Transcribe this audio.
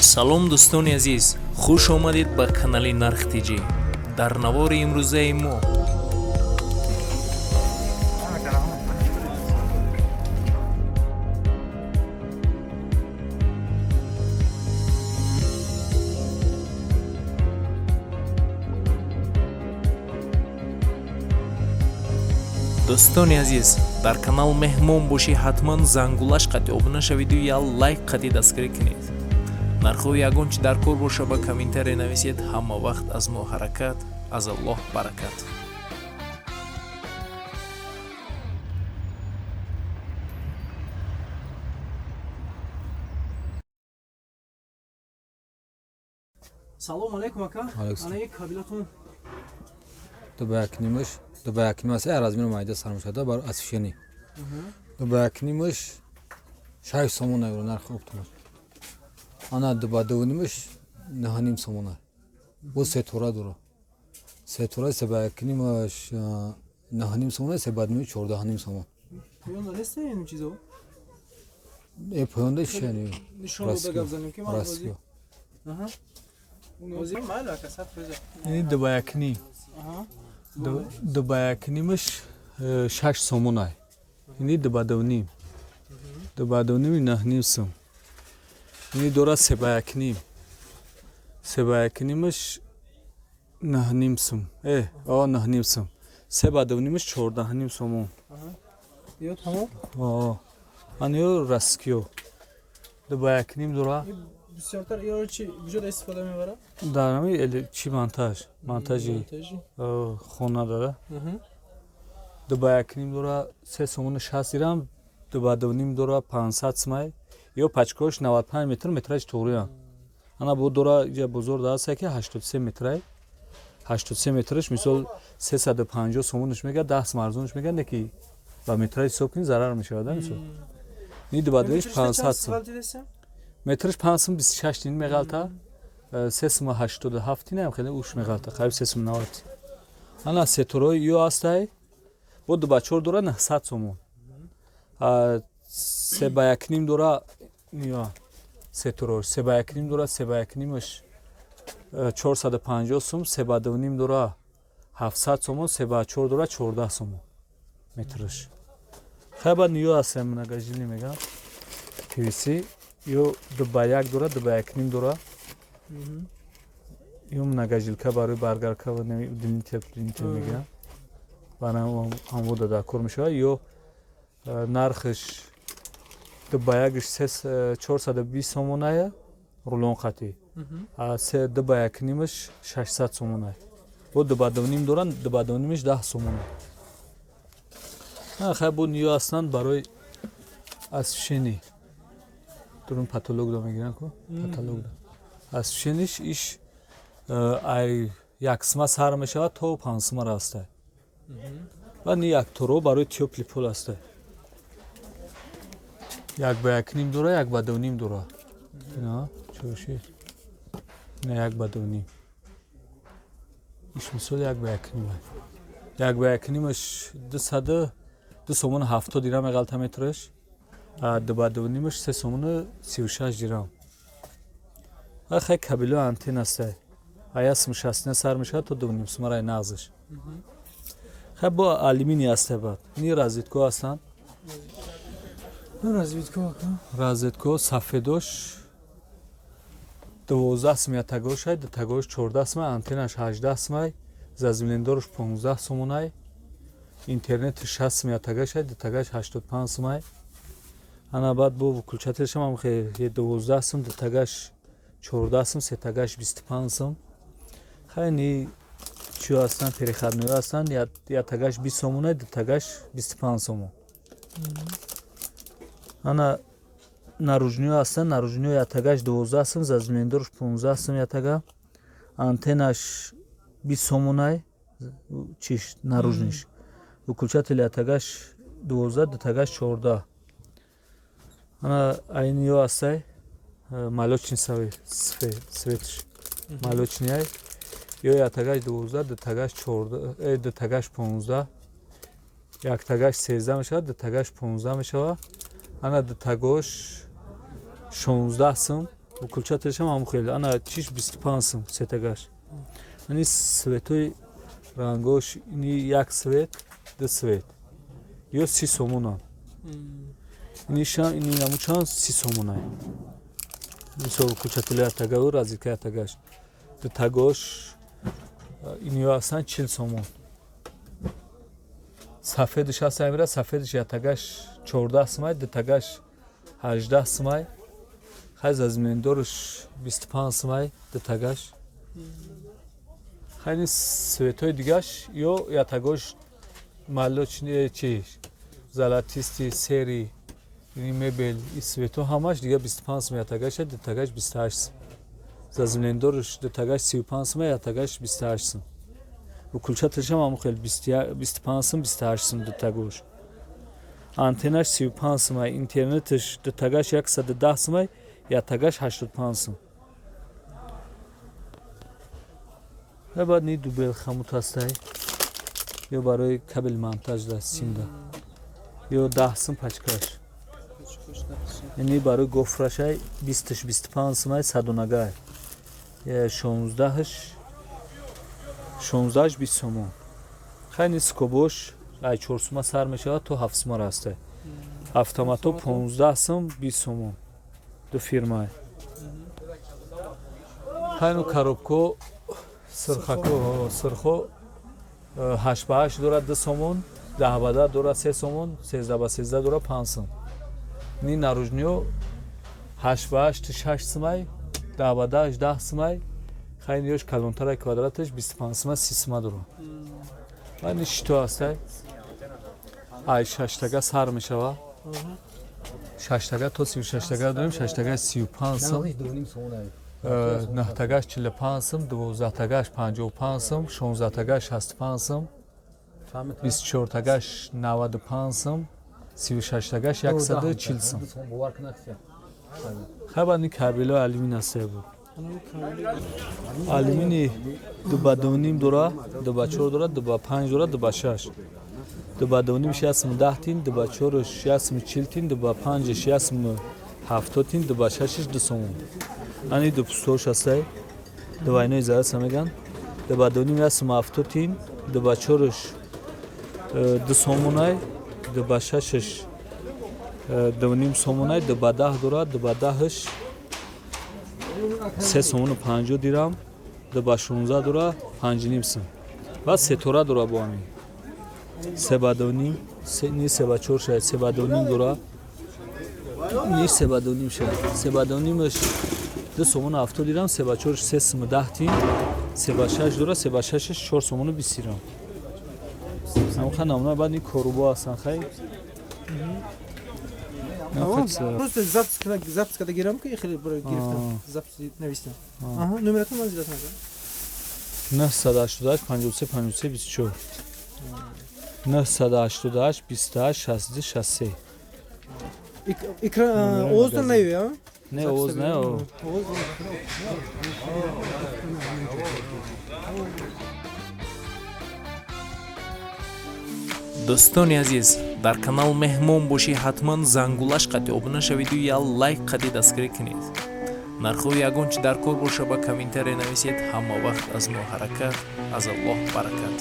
Салом, дӯстони азиз, хуш омадед ба канали Нарх Тҷ. Дар навори имрӯзаи мо дӯстони азиз, дар канал меҳмон бошӣ, ҳатман зангулаш қати обуна шавиду я лайк қати дастгирӣ кунед. Нархҳои ягон чи дар кор боша, ба комментария нависед. Ҳама вақт аз мо ҳаракат, аз Аллоҳ баракат. Салом алейкум, ака. Ана ин кабелатон? Ду ба як нимаш, ду ба як ним аст, размеру майда сар мешавад бар освещение. Ду ба як нимаш 6 сомон евро нархи оптомаш. Ана ду ба ду нимаш 9,5 сомона. Бо сетора дора. Сетора се ба як нимаш 9,5 сомона, се ба ними 14,5 сомон. Поёнда нест ин чизо? Э, поёнда шани. Нишон дода гап занем ки ман. Растгоҳ. Майли, ака, 100%. Ин ду ба як ним. Ду ба як нимаш 6 сомонай. Ини ду ба ду ним. Ду ба ду ним 9,5 сом. Ини дора се ба як ним. Се ба як нимаш 9,5 сом. Э, о, 9,5 сом. Се ба ду нимаш 14,5 сомон. Ё тамом? О, ан ё раскиё. Ду ба як ним дора. Бисёртар ёро чи куҷода истифода мебарад? Дар ҳами чи монтаж, монтажи хона дара. Ду ба як ним дора 3 сомону 60 дирам, ду ба ду ним дора 500 сомай. Ё пачкош 95 метр, метраж туғриян. Ана бо дора иҷа бозор даста ки 83 метрай. 83 метраш мисол 350 сомонаш мега, 10 сом арзонаш мега, не ки ба метраж ҳисоб кунӣ, зарар мешавад, мисол. Ни ду ба дуиш 500 сом. Метраш 5 сом 26 тин меғалта, 3 сому 87 тин ам хеле уш меғалта, қариб 3 сому 90. Ана сеторои ё ҳастай, бо ду ба чор дора 900 сомон. Се ба як ним дора, ё сеторош се ба як ним дора, се ба як нимаш 450 сом, се ба ду ним дора 700 сомон, се ба чор дора 14 сомон метраш. Хай, баъд ниё ҳастем, многожилӣ мегам, PVC ё ду ба як дора, ду ба як ним дора, ё многожилка барои болгарка ва удлинитель мегирам, барои ҳамвода дар кор мешавад. Ё нархаш ду ба якш 420 сомоная, рулон қатӣ, ду ба як нимаш 600 сомоная. Бо ду ба ду ним дора, ду ба ду нимаш 10 сомона. Хай, бо ниё ҳастанд барои освещение, дурун потолок до мегиранд ку, потолок до освещение ш иш ай як сима сар мешавад то 5 сима растай. Ва ни як торо барои тёплый пол ҳастай, як ба як ним дора, як ба ду ним дора, чӯши ина як ба ду ним, иш мисол як ба як ним, як ба як нимаш 202 сомону 70 дирам меғалта метраш, ду ба ду нимаш 3 сомону 36 дирам. Хай, кабело антен ҳастай, ая см шастина сар мешавад то 2,5 сумарай нағзаш. Хай, бо алюминий ҳастай. Баъд ни розетко ҳастанд. Розетко, ака? Розетко сафедош 12 сум ятагошай, дутагош 14 сумай, антенаш 18 сумай, заземление дораш 15 сомонай, интернети 60 сум ятагашай, дутагаш 85 сумай. Ана баъд бо выключатель шам ҳам хе 12 сум, дутагаш 14 сум, сетагаш 25 сум. Хай, ни чиё ҳастанд, переходной ё ҳастанд, ятагаш 20 сомонай, дутагаш 25 сомон. Ана наружный ё ҳастанд, наружный ё ятагаш 12 сум, заземление дораш 15 сум ятага, антенаш 20 сомонай, чиш наружный ш, выключатель ятагаш 12, дутагаш 14. Ана айниё ҳастай, молочный цвет ш молочный ай, ё ятагаш 12, дутагаш 14, дутагаш 15, яктагаш 13 мешавад, дутагаш 15 мешавад. Ана дутагош 16 сум. Выключателшам ҳам хел. Ана чиш 25 сум сетагаш. Ани светои рангош ини як свет, ду свет. Ё 30 сомона. Ини шам ини намучан 30 сомона. Мисол выключатели ятагаву розетка ятагаш. Ду тагош иниё ҳастанд 40 сомон. Сафедаш ҳаст амира, сафедаш ятагаш 14 сумай, дутагаш 18 сумай. Хай зазминдорш 25 сумай дутагаш. Хайни светои дигаш ё ятагош малочни чиш золотистый серый ини мебел и свето ҳамаш дига 25 сум ятагаша, дутагаш 28 сум. Зазминдорш дутагаш 35 сум, ятагаш 28 сум. Выключателшам ҳам хел 25 сум, 28 сум дутагош. Антеннаш 35 сумай, интернетш дутагаш 110 сумай, ятагаш 85 сум. Баъд ни дубел хамут ҳастай. Ё барои кабел монтаж да симда. Ё 10 сум пачкаш. Ини барои гофрашай 20 25 сумай садонагай. 16 16 20 сомон. Хайни скобош ай 4 сума сар мешавад то 7 сума растай. Автомато 15 сум 20 сомон. Ду фирмай. Хайну коробко сирхако сирхо 8 ба 8 дорад 2 сомон, 10 ба 10 дорад 3 сомон, 13 ба 13 дорад 5 сум. Ни наружниё 8 ба 8 6 сумай, 10 ба 10 10 сумай. Хайни ёш калонтарай квадраташ 25 сума 30 сума дорад. Ани шито ҳастай. Ай шаштага сар мешава. Шаштага то 36тага дорем, шаштага 35 сум. 9тагаш 45 сум, 12тагаш 55 сум, 16тагаш 65 сум, 24тагаш 95 сум, 36тагаш 140 сум. Хай ни кабелҳои алюмин ҳастай бу. Алюмини 2 ба 2.5 дора, 2 ба 4 дора, 2 ба 5 дора, 2 ба 6. 2 ба 2.5 610 тин, 2 ба 4 640 тин, 2 ба 5 670 тин, 2 ба 6 2 сомон. Ани ду пустош ҳастай, двойной зараса меган. 2 ба 2.5 670 тин, 2 ба 4 2 сомонай, 2 ба 6 2.5 сомонай, 2 ба 10 дора, 2 ба 10 3 сомону 50 дирам, 2 ба 16 дора 5.5 сум. Баъд сетора дора бо ҳамин. 3 ба 2.5, ни 3 ба 4 шаяд, 3 ба 2.5 дора. Ни 3 ба 2.5 шаяд. 3 ба 2.5 2 сомону 70 дирам, 3 ба 4 3 суму 10 тин, 3 ба 6 дора, 3 ба 6 4 сомону 20 дирам. Ҳамха намуна баъд ин корубо ҳастанд хай. Просто запись когда гирам, ки хеле барои гирифтам, запись навистам. Аҳа, номератон ман зидатам. 988 53 53 24. 988 28 62 63. Экран овоздан наёя? Не, овоз не. Овоз. Дӯстони азиз, дар канал меҳмон бошӣ ҳатман зангулаш қати обуна шавиду я лайк қати дастгирӣ кунед. Нархҳои ягон чи дар кор боша ба комментария нависед. Ҳама вақт аз мо ҳаракат, аз Аллоҳ баракат.